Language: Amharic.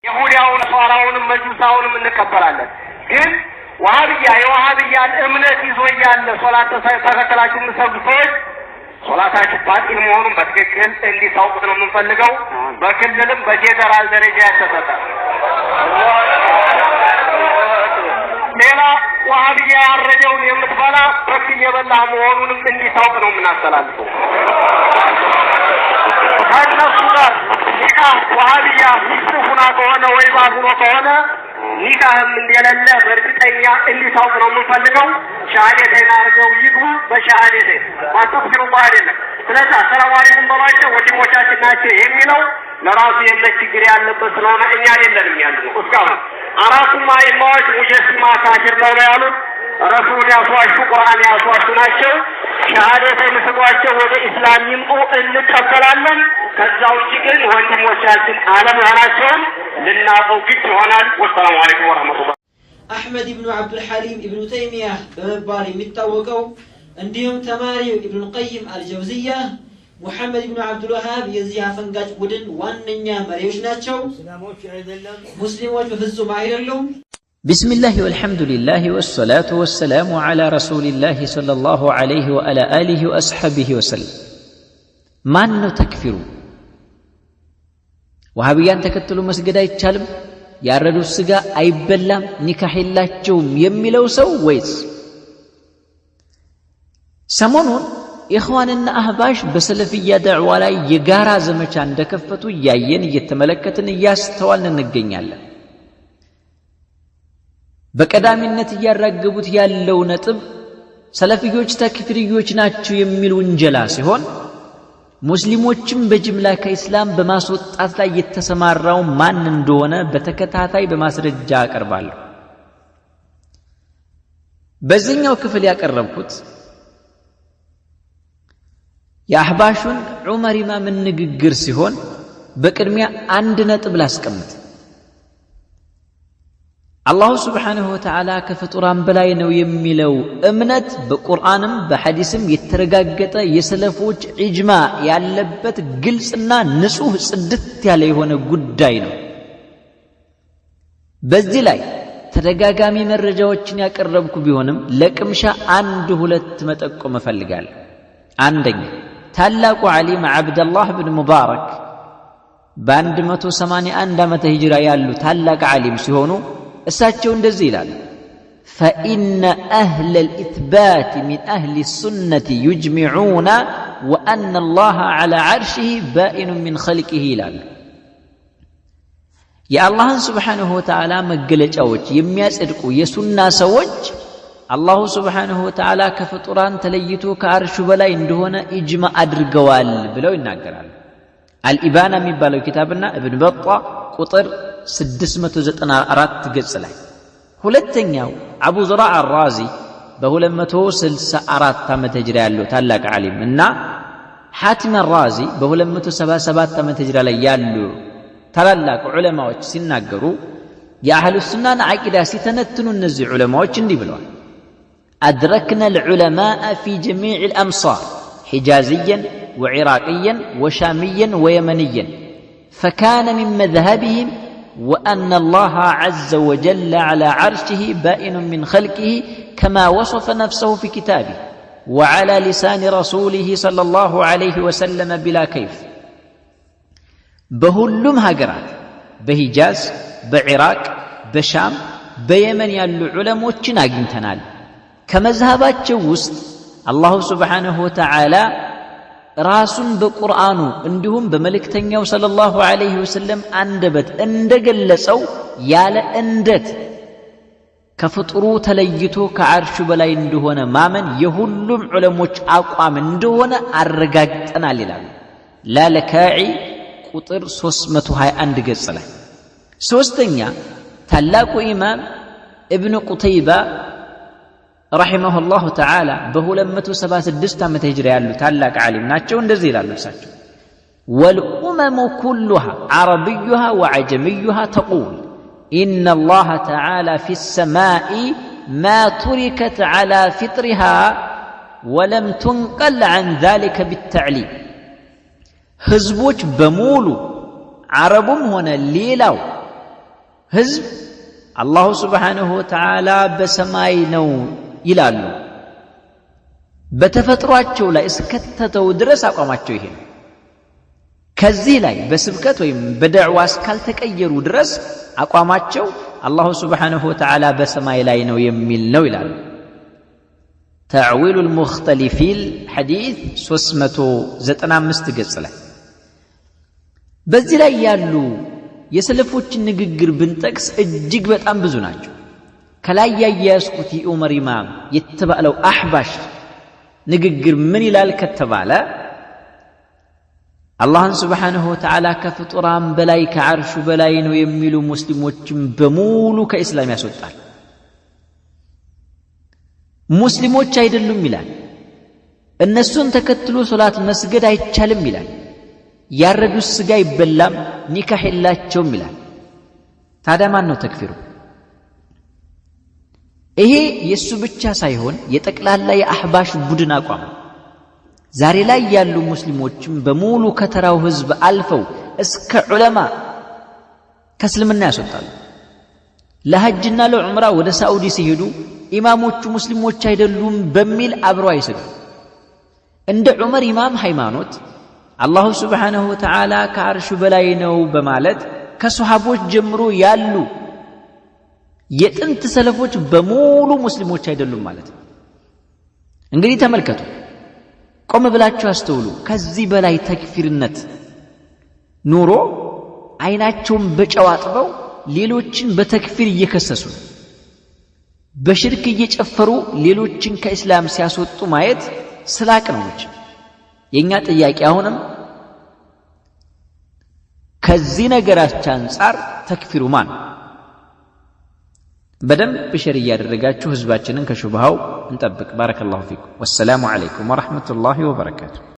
ይሁዳውን ሷራውንም መጁሳውንም እንቀበላለን። ግን ዋሃብያ የዋሃብያን እምነት ይዞ እያለ ሶላት ተከተላችሁ የምትሰግዱ ሰዎች ሶላታችሁ ባጢል መሆኑን በትክክል እንዲታውቁት ነው የምንፈልገው። በክልልም በፌዴራል ደረጃ ያልተሰጠ ሌላ ዋሃብያ ያረደውን የምትበላ በግ እየበላህ መሆኑንም እንዲታውቅ ነው የምናስተላልፈው። ከእነሱ ጋር ኒካህ ዋሃብያ ሚስት ሁና ከሆነ ወይ ባል ሆኖ ከሆነ ኒካህም እንደሌለ በእርግጠኛ እንዲታውቅ ነው የምንፈልገው። ሻሃዴተይን አድርገው ይግቡ። በሻሃዴተይን ማስተግፊሩላህ አይደለም። ስለዚህ አሰላሙ አለይኩም በሏቸው፣ ወንድሞቻችን ናቸው የሚለው ለራሱ የእምነት ችግር ያለበት ስለሆነ እኛ አይደለንም ያልነው። እስካሁን አራቱም አይማዎች ሙጀሲማ ካፊር ነው ያሉት። ረሱል ያስዋሹ፣ ቁርአን ያስዋሹ ናቸው። ሻሃደተይን ስጧቸው፣ ወደ ኢስላም ይምጡ፣ እንቀበላለን። ከዛ ውጭ ግን ወንድሞቻችን አለመሆናቸውን ልናውቀው ግድ ይሆናል። ወሰላሙ አለይኩም ወረህመቱላህ። አሕመድ ኢብኑ ዓብዱልሐሊም ኢብኑ ተይሚያህ በመባል የሚታወቀው እንዲሁም ተማሪው ኢብኑል ቀይም አልጀውዚያ፣ ሙሐመድ ኢብኑ ዓብዱልወሃብ የዚህ አፈንጋጭ ቡድን ዋነኛ መሪዎች ናቸው። ሙስሊሞች በፍጹም አይደሉም። بسم الله والحمد لله والصلاة والسلام على رسول الله صلى الله عليه وعلى آله وأصحابه وسلم። ማን ነው ተክፊሩ? ወሃብያን ተከትሎ መስገድ አይቻልም፣ ያረዱት ስጋ አይበላም፣ ኒካህ የላቸውም የሚለው ሰው ወይስ ሰሞኑን ኢኽዋንና አህባሽ በሰለፍያ ደዕዋ ላይ የጋራ ዘመቻ እንደከፈቱ እያየን፣ እየተመለከትን፣ እያስተዋልን እንገኛለን። በቀዳሚነት እያራገቡት ያለው ነጥብ ሰለፍዮች ተክፊርዮች ናቸው የሚል ውንጀላ ሲሆን፣ ሙስሊሞችም በጅምላ ከኢስላም በማስወጣት ላይ የተሰማራው ማን እንደሆነ በተከታታይ በማስረጃ አቀርባለሁ። በዚህኛው ክፍል ያቀረብኩት የአህባሹን ዑመር ኢማምን ንግግር ሲሆን፣ በቅድሚያ አንድ ነጥብ ላስቀምጥ። አላሁ ስብሓንሁ ወተዓላ ከፍጡራን በላይ ነው የሚለው እምነት በቁርአንም በሐዲስም የተረጋገጠ፣ የሰለፎች ኢጅማ ያለበት፣ ግልጽና ንጹሕ ጽድት ያለ የሆነ ጉዳይ ነው። በዚህ ላይ ተደጋጋሚ መረጃዎችን ያቀረብኩ ቢሆንም ለቅምሻ አንድ ሁለት መጠቆም እፈልጋለሁ። አንደኛ፣ ታላቁ ዓሊም ዓብደላህ ብን ሙባረክ በ181 ዓመተ ሂጅራ ያሉ ታላቅ ዓሊም ሲሆኑ እሳቸው እንደዚህ ይላሉ፦ فإن أهل الإثبات من أهل السنة يجمعون وأن الله على عرشه بائن من خلقه ይላሉ። የአላህን ስብሓንሁ ወተዓላ መገለጫዎች የሚያጸድቁ የሱና ሰዎች አላሁ ስብሓንሁ ወተዓላ ከፍጡራን ተለይቶ ከአርሹ በላይ እንደሆነ ኢጅማ አድርገዋል ብለው ይናገራሉ። አልኢባና የሚባለው ኪታብና እብን በጣ ቁጥር 694 ገጽ ላይ። ሁለተኛው፣ አቡ ዙራ አራዚ በ264 ዓመተ ሂጅራ ያለው ታላቅ ዓሊም እና ሐቲም አራዚ በ277 ዓመተ ሂጅራ ላይ ያሉ ታላላቅ ዑለማዎች ሲናገሩ፣ የአህሉ ሱናን ዓቂዳ ሲተነትኑ እነዚህ ዑለማዎች እንዲህ ብለዋል፦ أدركنا العلماء في جميع الأمصار، حجازيا وعراقيا وشاميا ويمنيا، فكان من مذهبهم وأن الله عز وجل على عرشه بائن من خلقه، كما وصف نفسه في كتابه وعلى لسان رسوله صلى الله عليه وسلم بلا كيف። በሁሉም ሀገራት በሂጃዝ፣ በኢራቅ፣ በሻም፣ በየመን ያሉ ዑለሞችን አግኝተናል። ከመዝሃባቸው ውስጥ አላሁ ስብሓንሁ ወተዓላ ራሱን በቁርአኑ እንዲሁም በመልእክተኛው ሰለላሁ ዐለይሂ ወሰለም አንደበት እንደገለጸው ያለ እንደት ከፍጡሩ ተለይቶ ከዓርሹ በላይ እንደሆነ ማመን የሁሉም ዑለሞች አቋም እንደሆነ አረጋግጠናል ይላሉ። ላለካዒ ቁጥር 321 ገጽ ላይ። ሶስተኛ፣ ታላቁ ኢማም እብን ቁተይባ ረሒመሁ ላሁ ተዓላ በ276 ዓመተ ሂጅራ ያሉ ታላቅ ዓሊም ናቸው። እንደዚህ ይላሉ እርሳቸው፦ والأمم كلها، عربيها وعجميها، تقول إن الله تعالى في السماء ما تركت على فطرها ولم تنقل عن ذلك بالتعليم። ህዝቦች በሙሉ አረቡም ሆነ ሌላው ህዝብ አላሁ ሱብሓነሁ ወተዓላ በሰማይ ነው ይላሉ። በተፈጥሯቸው ላይ እስከተተው ድረስ አቋማቸው ይሄ ነው። ከዚህ ላይ በስብከት ወይም በደዕዋ እስካልተቀየሩ ድረስ አቋማቸው አላሁ ሱብሓነሁ ወተዓላ በሰማይ ላይ ነው የሚል ነው ይላሉ። ተዕዊሉል ሙኽተሊፊል ሐዲስ 395 ገጽ ላይ። በዚህ ላይ ያሉ የሰለፎችን ንግግር ብንጠቅስ እጅግ በጣም ብዙ ናቸው። ከላይ ያያዝኩት የዑመር ኢማም የተባለው አሕባሽ ንግግር ምን ይላል ከተባለ አላህን ሱብሓነሁ ወተዓላ ከፍጡራን በላይ ከዓርሹ በላይ ነው የሚሉ ሙስሊሞችን በሙሉ ከኢስላም ያስወጣል። ሙስሊሞች አይደሉም ይላል። እነሱን ተከትሎ ሶላት መስገድ አይቻልም ይላል። ያረዱት ስጋ አይበላም፣ ኒካህ የላቸውም ይላል። ታዲያ ማን ነው ተክፊሩ? ይሄ የሱ ብቻ ሳይሆን የጠቅላላ የአሕባሽ ቡድን አቋም ነው። ዛሬ ላይ ያሉ ሙስሊሞችም በሙሉ ከተራው ህዝብ አልፈው እስከ ዑለማ ከእስልምና ያስወጣሉ። ለሐጅና ለዑምራ ወደ ሳዑዲ ሲሄዱ ኢማሞቹ ሙስሊሞች አይደሉም በሚል አብረው አይሰግዱም። እንደ ዑመር ኢማም ሃይማኖት አላሁ ሱብሓነሁ ወተዓላ ከዓርሹ በላይ ነው በማለት ከሶሐቦች ጀምሮ ያሉ የጥንት ሰለፎች በሙሉ ሙስሊሞች አይደሉም ማለት ነው። እንግዲህ ተመልከቱ፣ ቆም ብላችሁ አስተውሉ። ከዚህ በላይ ተክፊርነት ኑሮ አይናቸውን በጨው አጥበው ሌሎችን በተክፊር እየከሰሱ በሽርክ እየጨፈሩ ሌሎችን ከእስላም ሲያስወጡ ማየት ስላቅ ነው። የኛ ጥያቄ አሁንም ከዚህ ነገራችን አንፃር ተክፊሩ ማን? በደንብ share እያደረጋችሁ ህዝባችንን ከሹብሃው እንጠብቅ። بارك الله فيكم። والسلام عليكم ورحمة الله وبركاته።